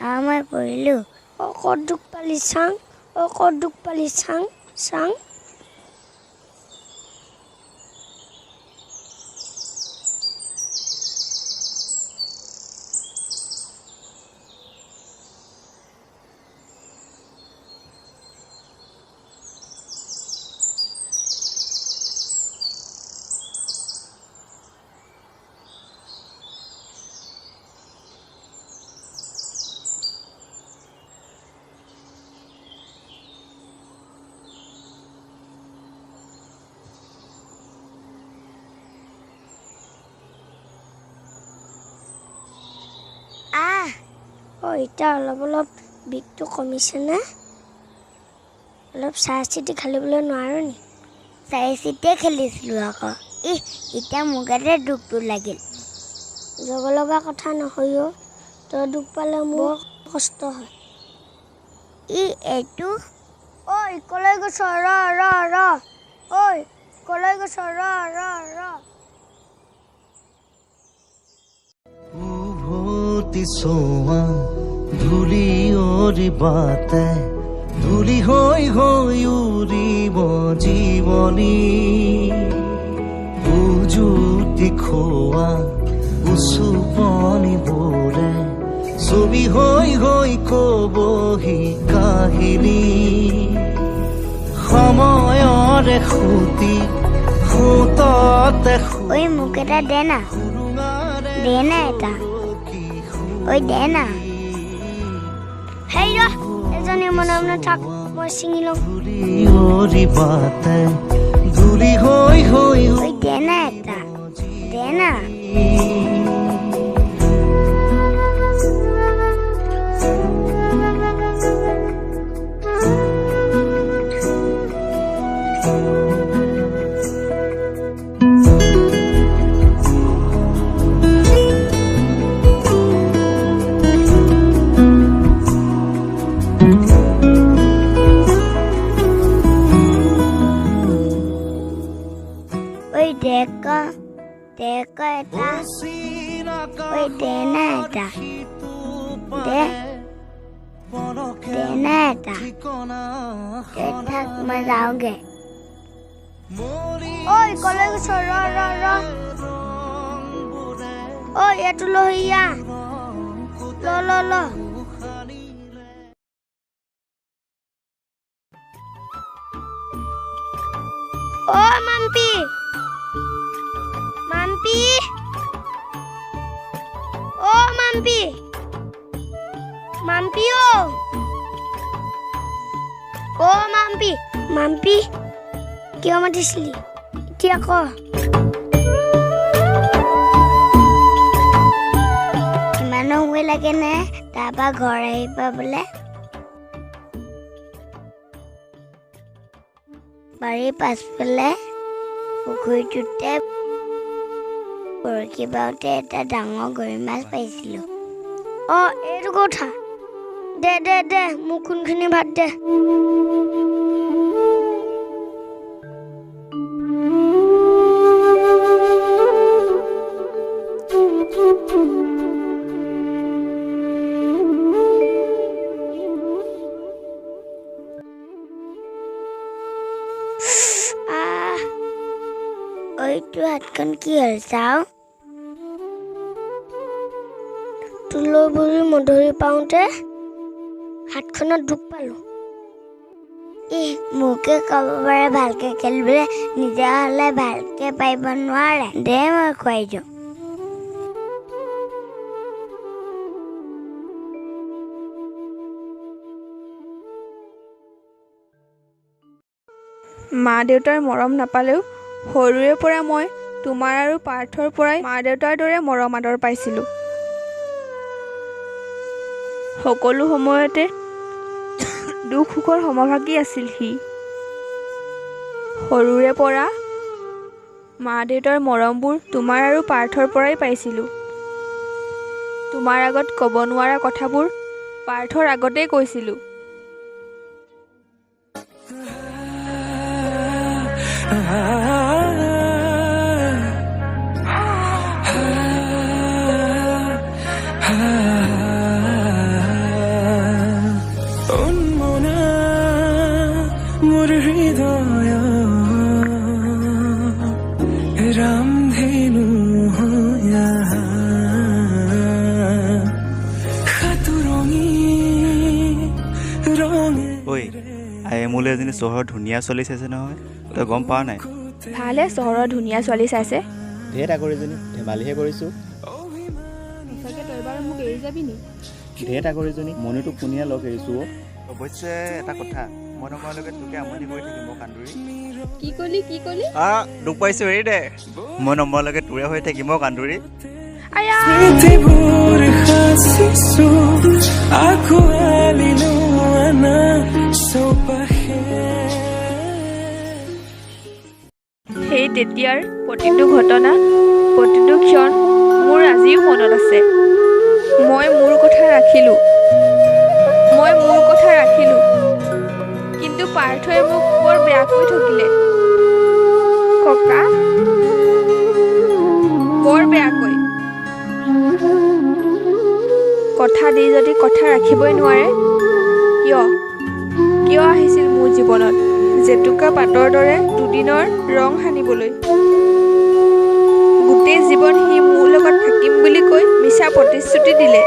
মই পৰিলোঁ। অ, ক'ত দুখ পালি চাং? অ, ক'ত দুখ পালি চাং চাং? আহ। অ, এতিয়া অলপ অলপ বিষটো কমিছেনে? অলপ চাই চিতি খেলিবলৈ নোৱাৰো নি? চাই চিতিয়ে খেলিছিলোঁ আকৌ। ইহ, এতিয়া মোৰ গাতে দুখটো লাগিল। জগ লগা কথা নহয় অ, তই দুখ পালে মোৰ কষ্ট হয়। ই এইটো। ঐ, কলৈ গৈছ? ৰ ৰ ৰ। ঐ, কলৈ গৈছ? ৰ ৰ ৰ। উভতি চোৱা ধূলিয়ৰি বাটে, ধূলি হৈ হৈ উৰিব জীৱনী। উজুতি খোৱা উচুপনিবোৰে ছবি হৈ হৈ কবহি কাহিনী। সময়ৰে সুঁতি সোঁততে ঐ, মোক এটা দে না, সুৰুঙাৰে দে না এটা। ঐ, দে না। হেই ৰ, এজনী মনে মনে থাক, মই ছিঙি লওঁ। ধূলিয়ৰি বাটে ধূলি হৈ হৈ ঐ, দে না এটা, দে না। ঐ, দেখ দেখ এটা। ঐ, দে না এটা, দে, দে না এটা। দে, থাক, মই যাওঁগে। ঐ, কলৈ গৈছ? ৰ ৰ ৰ। ঐ, এইটো লৈ আহ। ল ল ল। অ, মাম্পী, মাম্পী, অ মাম্পী, মাম্পী, অ অ মাম্পী, মাম্পী, কিয় মাতিছিলি এতিয়া ক? ইমানো সময় লাগেনে তাৰপৰা ঘৰ আহি পাবলে? বাৰীৰ পাছফালে পুখুৰীটোতে বৰশী বাওঁতে এটা ডাঙৰ গৰৈ মাছ পাইছিলোঁ। অ, এইটো কথা। দে দে দে, মোক কোনখিনি ভাত দে। আহ। ঐটো হাতখন কি হ'ল চাওঁ? তোলৈ বুলি মধুৰি পাওঁতে হাতখনত দুখ পালোঁ। ইহ, মোকে ক'ব পাৰে ভালকে খেলিবলৈ, নিজে হ'লে ভালকে পাৰিব নোৱাৰে। দে, মই খুৱাই দিওঁ। মা দেউতাৰ মৰম নাপালেও সৰুৰে পৰা মই তোমাৰ আৰু পাৰ্থৰ পৰাই মা দেউতাৰ দৰে মৰম আদৰ পাইছিলোঁ। সকলো সময়তে দুখ সুখৰ সমভাগী আছিল সি। সৰুৰে পৰা মা দেউতাৰ মৰমবোৰ তোমাৰ আৰু পাৰ্থৰ পৰাই পাইছিলোঁ। তোমাৰ আগত ক'ব নোৱাৰা কথাবোৰ পাৰ্থৰ আগতেই কৈছিলোঁ। হৃদয় ৰামধেনু সাতুৰঙী ৰঙে। ঐ আয়ে, মোলৈ এজনী চহৰৰ ধুনীয়া ছোৱালী চাইছে নহয়, তই গম পাৱ নাই? ভালহে, চহৰৰ ধুনীয়া ছোৱালী চাইছে। ধেৰ আগৰীজনী, ধেমালিহে কৰিছোঁ। সঁচাকৈ তই বাৰু মোক এৰি যাবি নি? ধেৰ আগৰীজনী, মইনো তোক কোনীয়া লগ এৰিছোঁ অ'। অৱশ্যে এটা কথা, মই নমৰালৈকে তোকে আমনি কৰি থাকিম অ' কান্দুৰী। কি ক'লি, কি ক'লি? দুখ পাইছোঁ, এৰি দে। মই নমৰালৈকে তোৰে হৈ থাকিম অ' কান্দুৰী। আয়া, স্মৃতিবোৰ সাঁচিছো, আঁকোৱালিনো আনা চৌপাশে। সেই তেতিয়াৰ প্ৰতিটো ঘটনা, প্ৰতিটো ক্ষণ মোৰ আজিও মনত আছে। মই মোৰ কথা ৰাখিলোঁ, মই মোৰ কথা ৰাখিলোঁ, কিন্তু পাৰ্থই মোক বৰ বেয়াকৈ ঠগিলে ককা, বৰ বেয়াকৈ। কথা দি যদি কথা ৰাখিবই নোৱাৰে, কিয় কিয় আহিছিল মোৰ জীৱনত জেতুকা পাতৰ দৰে দুদিনৰ ৰং সানিবলৈ? গোটেই জীৱন সি মোৰ লগত থাকিম বুলি কৈ মিছা প্ৰতিশ্ৰুতি দিলে।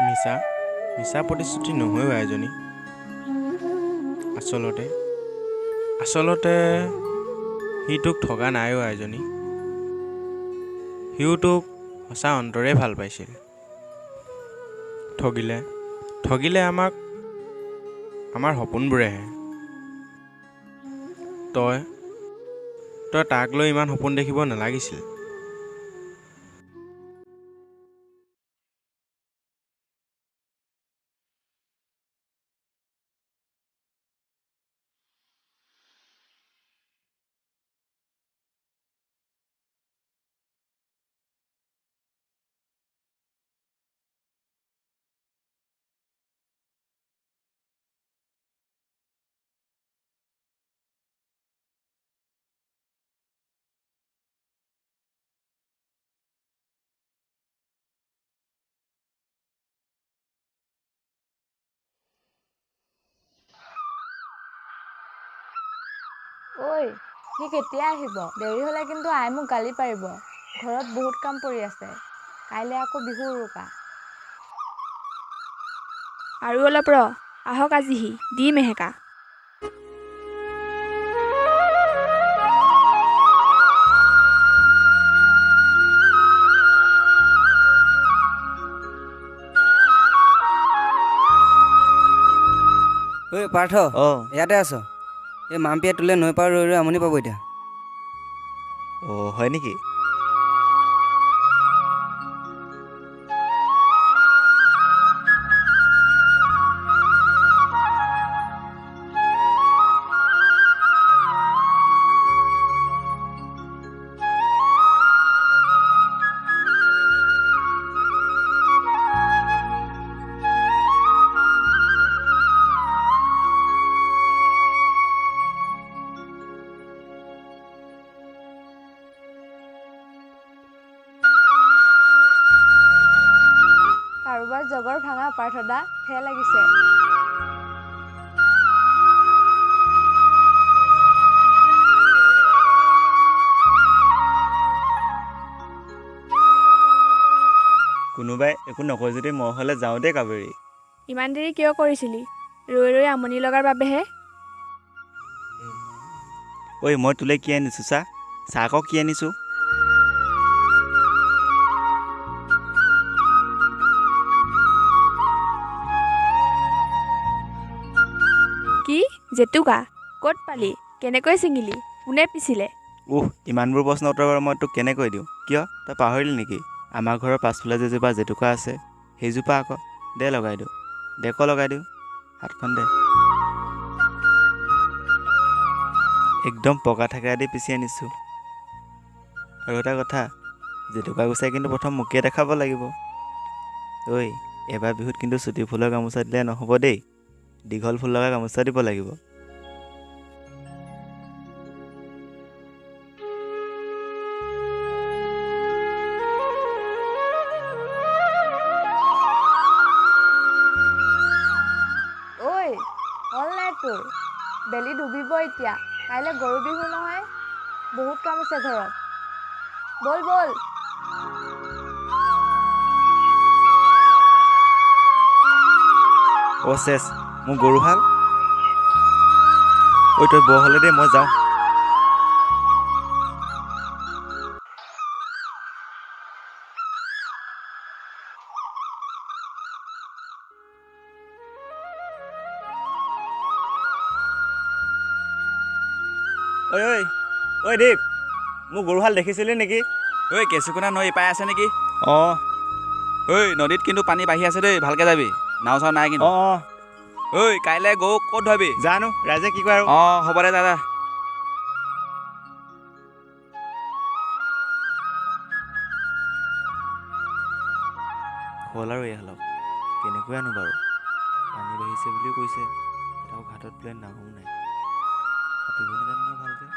মিছা মিছা প্ৰতিশ্ৰুতি নহয় অ' আইজনী। আচলতে আচলতে সি তোক ঠগা নাই অ' আইজনী। সিও তোক সঁচা অন্তৰে ভাল পাইছিল। ঠগিলে ঠগিলে আমাক আমাৰ সপোনবোৰেহে। তই তই তাক লৈ ইমান সপোন দেখিব নালাগিছিল। ঐ, সি কেতিয়া আহিব? দেৰি হ'লে কিন্তু আই মোক গালি পাৰিব। ঘৰত বহুত কাম পৰি আছে, কাইলৈ আকৌ বিহু উৰুকা। আৰু অলপ ৰ, আহক আজি সি, দিম এহেকা। ঐ পাৰ্থ, অঁ, ইয়াতে আছ? এই মামপিয়ে তোলৈ নৈ পাৰ ৰৈ ৰৈ আমনি পাব এতিয়া। অঁ, হয় নেকি? কাৰোবাৰ জগৰ ভাঙা পাৰ্থদা, ঠেহ লাগিছে। কোনোবাই একো নকয় যদি মই হ'লে যাওঁ দেই কাবেৰী। ইমান দেৰি কিয় কৰিছিলি? ৰৈ ৰৈ আমনি লগাৰ বাবেহে। ঐ, মই তোলৈ কি আনিছোঁ চা, চা আকৌ কি আনিছোঁ। কি জেতুকা? ক'ত পালি? কেনেকৈ ছিঙিলি? কোনে পিছিলে? উহ, ইমানবোৰ প্ৰশ্ন উত্তৰ বাৰু মই তোক কেনেকৈ দিওঁ? কিয়, তই পাহৰিলি নেকি? আমাৰ ঘৰৰ পাছফালে যেজোপা জেতুকা আছে, সেইজোপা আকৌ। দে লগাই দিওঁ, দে ক লগাই দিওঁ, হাতখন দে। একদম পকা থেকেৰা দি পিচি আনিছোঁ। আৰু এটা কথা, জেতুকা গুচাই কিন্তু প্ৰথম মোকে দেখাব লাগিব। ঐ, এবাৰ বিহুত কিন্তু চুটি ফুলৰ গামোচা দিলে নহ'ব দেই, দীঘল ফুল লগা গামোচা দিব লাগিব। ডুবিব এতিয়া। কাইলৈ গৰু বিহু নহয়, বহুত কাম আছে ঘৰত। ব'ল ব'ল। অ' চেচ, মোৰ গৰুহাল। ঐ তই বৰ হ'লে দেই, মই যাওঁ। ঐ ঐ ঐ দীপ, মোৰ গৰুহাল দেখিছিলি নেকি? ঐ কেঁচুকোনা নৈ পাই আছে নেকি? অঁ। ঐ নদীত কিন্তু পানী বাঢ়ি আছে দেই, ভালকৈ যাবি, নাও চাও নাই কিন্তু। অঁ। ঐ কাইলৈ গৰু ক'ত ধুৱাবি? জানো ৰাইজে কি কয় আৰু। অঁ হ'ব দে দাদা। হ'ল আৰু এইহালক কেনেকৈ আনো বাৰু, পানী বাঢ়িছে বুলিও কৈছে, তাকো ঘাটত বোলে নাও নাই, সাঁতুৰিব নাজানো নহয় ভালকৈ।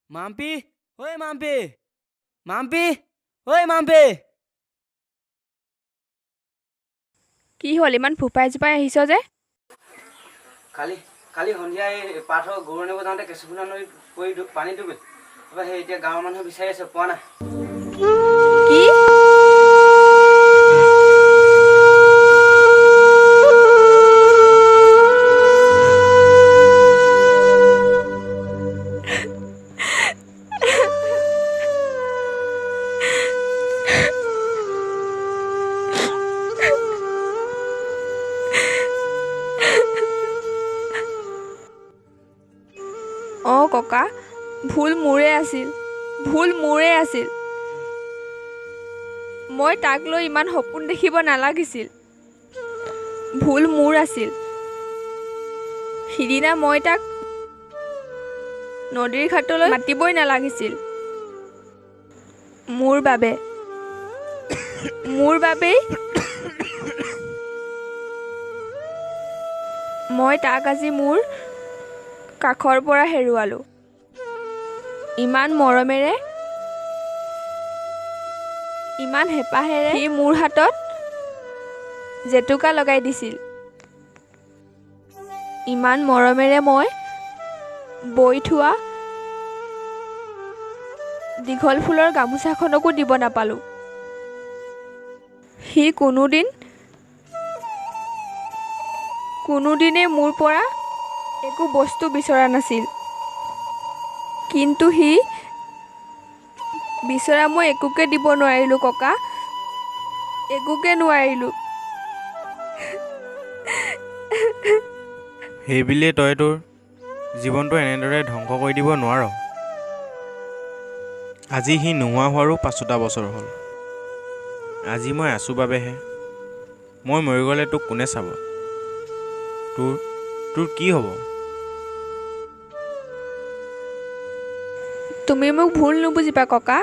মাম্পী, ঐ মাম্পী, মাম্পী, ঐ মাম্পী। কি হ'ল ইমান ফোপাই জোপাই আহিছ যে? কালি কালি সন্ধিয়া এই পাৰ্থ গৰু আনিব যাওঁতে কেঁচুকোনা নৈত পৰি পানী ডুবিল। তাৰপৰা সেই এতিয়া গাঁৱৰ মানুহে বিচাৰি আছে, পোৱা নাই। কি? অঁ ককা, ভুল মোৰে আছিল, ভুল মোৰে আছিল। মই তাক লৈ ইমান সপোন দেখিব নালাগিছিল, ভুল মোৰ আছিল। সিদিনা মই তাক নদীৰ ঘাটলৈ মাতিবই নালাগিছিল। মোৰ বাবে, মোৰ বাবেই মই তাক আজি মোৰ কাষৰ পৰা হেৰুৱালোঁ। ইমান মৰমেৰে, ইমান হেঁপাহেৰে সি মোৰ হাতত জেতুকা লগাই দিছিল। ইমান মৰমেৰে মই বৈ থোৱা দীঘল ফুলৰ গামোচাখনকো দিব নাপালোঁ। সি কোনোদিন কোনোদিনেই মোৰ পৰা একো বস্তু বিচৰা নাছিল, কিন্তু সি বিচৰা মই একোকে দিব নোৱাৰিলোঁ ককা, একোকে নোৱাৰিলোঁ। সেইবুলিয়ে তই তোৰ জীৱনটো এনেদৰে ধ্বংস কৰি দিব নোৱাৰ। আজি সি নোহোৱা হোৱাৰো 5টা বছৰ হ'ল। আজি মই আছোঁ বাবেহে। মই মৰি গ'লে তোক কোনে চাব? তোৰ তোৰ কি হ'ব? তুমি মোক ভুল নুবুজিবা ককা,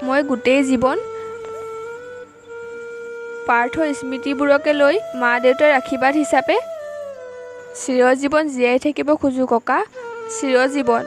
মই গোটেই জীৱন পাৰ্থৰ স্মৃতিবোৰকে লৈ মা দেউতাৰ আশীৰ্বাদ হিচাপে চিৰজীৱন জীয়াই থাকিব খোজোঁ ককা, চিৰজীৱন।